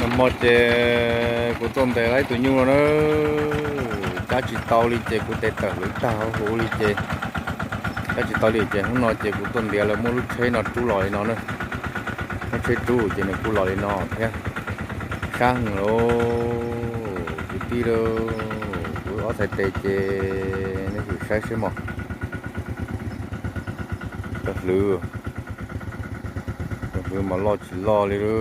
Hmo ces kuv tuaj ntes tau ib tug nyuj no na, cab tsis tau li ces kuv tes tawm hlwv tag huv li ces cab tsis tau li ces hnub no ces kuv tuaj ntiav lawv muab lub tsheb no rub los li no na. Muab tsheb rub ces nws kuj los li no thiab. Sab heev lauj kwv tij lauj. Kuv ob txhais tes ces nej sim saib seb mog. Tawm hlwv, tawm hlwv mas loj tsis loj li lauj.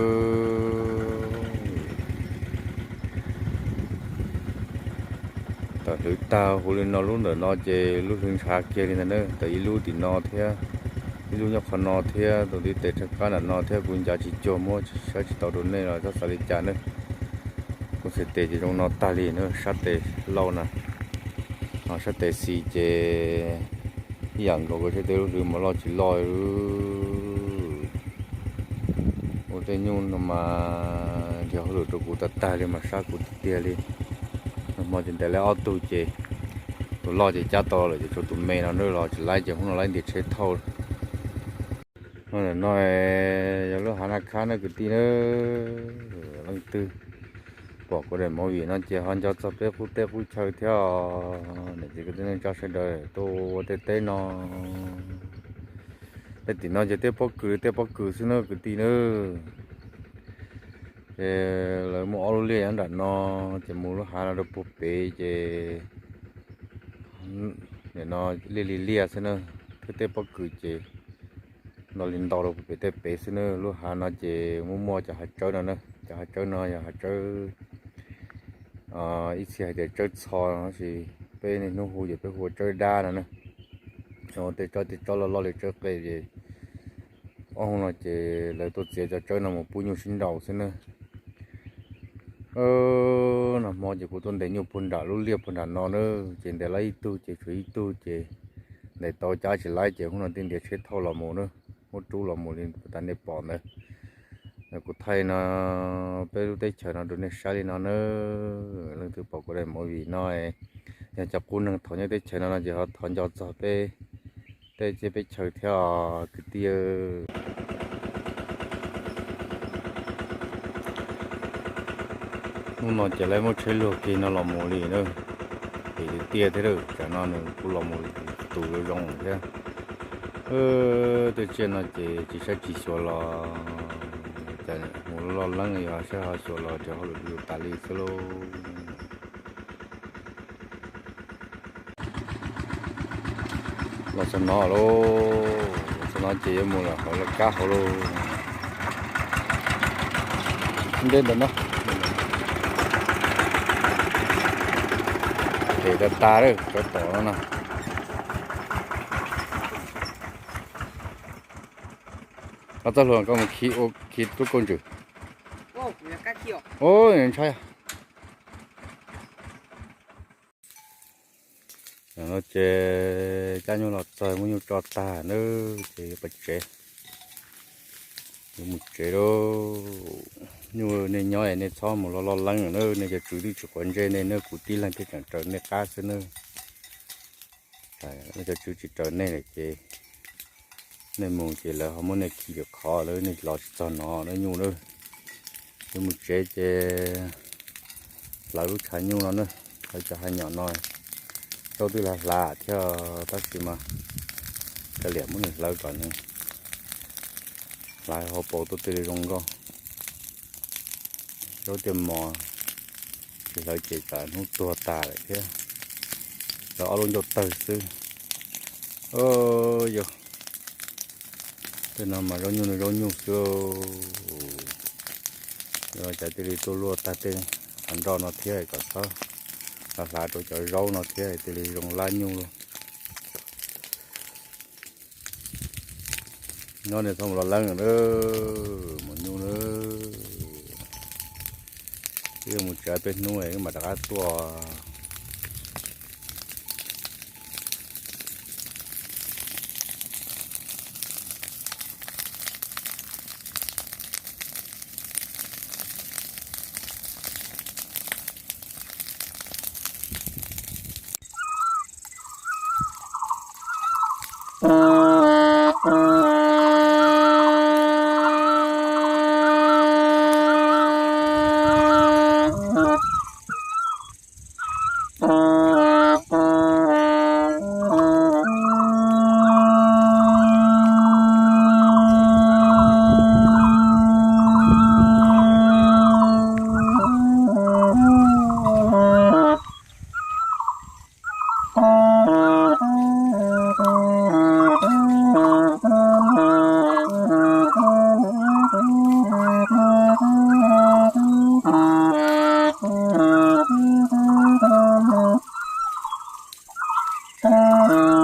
Tawm hlwv tag huv li no, lub ntawm no ces lub hlwv ntshav kiag li ntag na. Tawm ib lub tim no thiab, ib lub nyob qhov no thiab, tus ntiv tes rhawv qab nram no thiab. Kuv ncav tsis cuag muab saib tsis tau rau nej los txhob xav li cas na. Kuv txhais tes ces zoo no tag li na, sab tes lauj na. Ho sab tes xis ces ib yam nkaus, kuv saib tej lub hlwv mas loj tsis loj. Ua tej nyuj no mas dhia hauj lwm rau kuv tag tag li mas sab kuv tiag tiag li. Nag hmo ces ntes laib ob tug ces tus loj ces cab tau lawm ces tshuav tus me no na los tsis laib ces hnub no laib ntiav tsheb thauj. No yog lub hav Naj Khab na kwv tij na. Leej twg pom kuv daim movie no ces ho nco txog peb qub teb qub chaw thiab. Niam txiv kwv tij neej tsa sawv daws tuaj ua tej teb no. Peb tim no ces tej pob kws tej pob kws xwb na kwv tij na. Ces lawv muaj ob lub liaj nyob nram no, ces mus lub hav no rau puag pem ces nim no liaj li liaj xwb na, thiab tej pob kws ces ntau li ntau rau puag pem tej pem xwb na. Lub hav no ces muaj muaj cov hav tsawb no na, cov hav tsawb no yog hav tsawb, ib txhia hais tias tsawb txho no, tab sis peb niaj hnub hu ces peb hu ua tsawb dab no na. Tej tsob tej tsob loj loj li tsawb qe ces ob hnub no ces lawv tuaj txiav cov tsawb no mus pub nyuj sib nraus xwb na. Nag hmo ces kuv tuaj ntes nyuj puag nram lub liaj puag nram no na, ces ntes laib ib tug ces tshuav ib tug ces ntes tau cab tsis laib ces hnub no thiaj ntiav tsheb thauj los mus na, muab rub los mus li tas nej pom ntawd. Kuv thaij no peb lub teb chaws no rau nej saib li no na. Leej twg pom kuv daim movie no, yog cov qub neeg thaum nyob teb chaws no no ces ho thov nco txog peb tej teb peb chaw thiab os kwv tij. Hnub no ces lawv muab tsheb luag kiag no los mus li na. Pem tiag tiag thiab, tsam no nws kuj los mus tus zoo zoo thiab. Tej tsiaj no ces tsis saib tsis xyuas los, cas mus loj leeb yog saib ho xyuas los rau hauj lwm yus tas li xwb lauj. Los txog no lauj, los txog no ces yuav mus lawm hauv laj kab hauv lauj. Nte ntawm no, pem tas tas lawm, tsov tom no na. Koj txoj hlua koj mus khi ua khi tub kauj ntsws. Ntshai. No ces cab nyuj los txog muab nyuj tso tag na, ces yuav pais tsev. Yuav mus tsev lauj. Nyuj nej nyob es nej txhob mus loj loj leeb na, nej cov tswv twb tsis quav ntsej nej na, kuv tib leeg thiaj tseem raws nej qab xwb na. Nej cov tswv tsis raws nej lawm ces nej mus ces lawv ho muab nej khi lwm qhov lawm, nej los tsis txog no na nyuj na. Yuav mus tsev ces hlawv lub tshav nyuj no na, hlawv cov hav nyom no, zaub twb hlav hlav thiab tab sis mas kav liam muab nws hlawv kom nws hlav hauv paus tuaj thiaj li zoo nkauj. Zaub tiaj mos tsis hlawv ces tsam hnub tuag tas lawm thiab. Hlawv ob lub ncauj tawg xwb. Yog tej no mas zaub nyuj nws zaub nyuj xwb. Yog cas thiaj li tuaj luaj tag tej qhov nroj no thiab kom txhob hlav hlav rau cov zaub no thiab thiaj li zoo lab nyuj lauj. Nyob nej txhob mus loj leeb na, mus nyuj na. Wb mus tsev peb hnub wb mam rov qab tuaj. tas.